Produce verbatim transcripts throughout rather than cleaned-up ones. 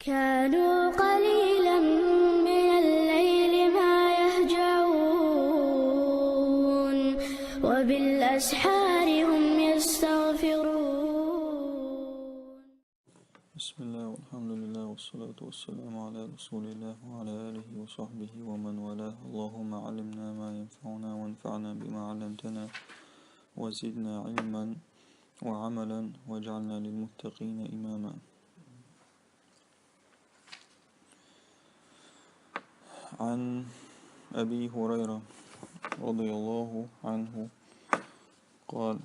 كانوا قليلا من الليل ما يهجعون، وبالأسحار هم يستغفرون. بسم الله والحمد لله والصلاة والسلام على رسول الله وعلى آله وصحبه ومن والاه. اللهم علمنا ما ينفعنا وانفعنا بما علمتنا وزدنا علما وعملا واجعلنا للمتقين إماما. عن أبي هريرة رضي الله عنه قال،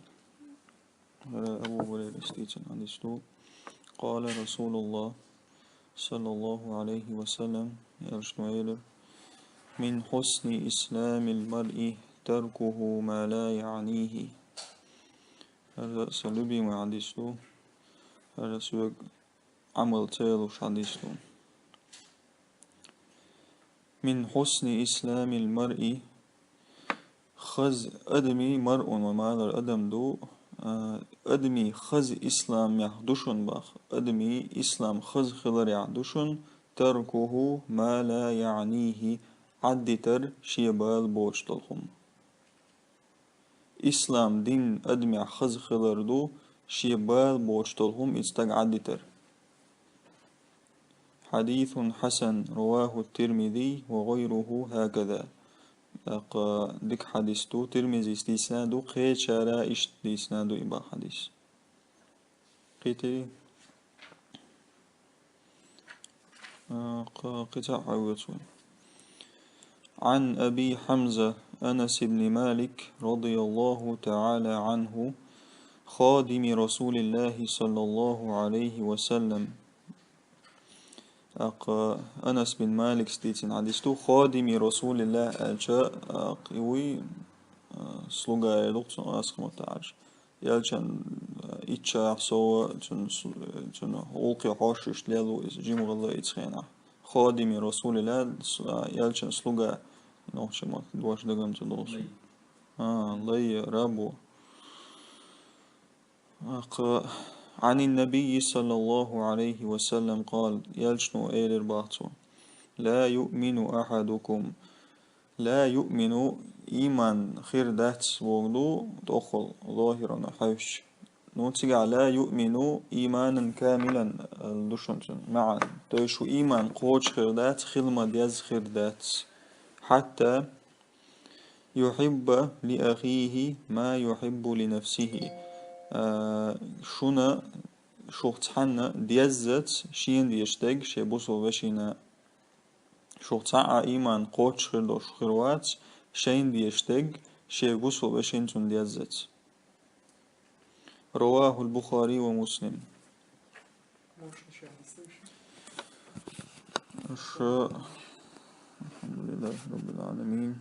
Абу Гьурайрас дийцина хьадис ду, قال رسول الله صلى الله عليه وسلم, элчано элира: من حسن إسلام المرء تركه ما لا يعنيه. ХӀара са любимый хьадис ду, хӀара соьга Ӏамал ца йолуш хьадис ду. من حسن إسلام المرء, хаза адамий, маръун ва малар адам ду, а, адамий хаза исламехь ду шуна боху, адамий ислам хаза хиларехь ду шуна, تركه ما لا يعنيه, Ӏаддитар шен бала боцуш долу хӀума. Ислам дин адамехь хаза хилар ду, шен бала боцуш долу хӀума и стаг Ӏаддитар. حديث حسن رواه الترمذي وغيره هكذا. ТӀаккха дика хьадис ду, Тирмизис дийцина ду, кхечара иштта дийцина ду и боху хьадис. Кхетий? А, кхин цхьаъ хьоьгуьйту вай. عن أبي حمزة أنس بن مالك رضي الله تعالى عنه خادم رسول الله صلى الله عليه وسلم. ТӀаккха Анас бин Маликс дийцина хьадис ду, خادم رسول الله аьлча, а, кхин вуй, а, слуга эр ду цунах, асхьаб маттахь аьлча. Элчан, а, итт шарахь сов цуьнан, цуьнан гӀуллакхе хьоьжуш лелла ву иза, жима гӀалла иза хенахь. خادم رسول الله, с-, а, элчан слуга, нохчийн маттахь дош дагам ца долуш. Лай. А, лай, раб ву. ТӀаккха, عن النبي صلى الله عليه وسلم قال, элчано элира боху цо: لا يؤمن أحدكم, لا يؤمن, ийман хир дац боху ду, тӀехула, ظاهرا хьаьвсича. Ну, цигахь لا يؤمن إيمانا كاملا аьлла ду шуна цуьнан маьӀна. То есть шун ийман кхочуш хир дац, хила ма-дезза хир дац. حتى يحب لأخيه ما يحب لنفسه. А, шуна, шух цхьанна деззац шена дезаш дерг шен бусалба вешина. Шух цхьа а ийман кхочуш хир долуш хир вац, шайна дезаш дерг шен бусалба вешина цунна деззац. رواه البخاري ومسلم. Ш-, الحمد لله رب العالمين.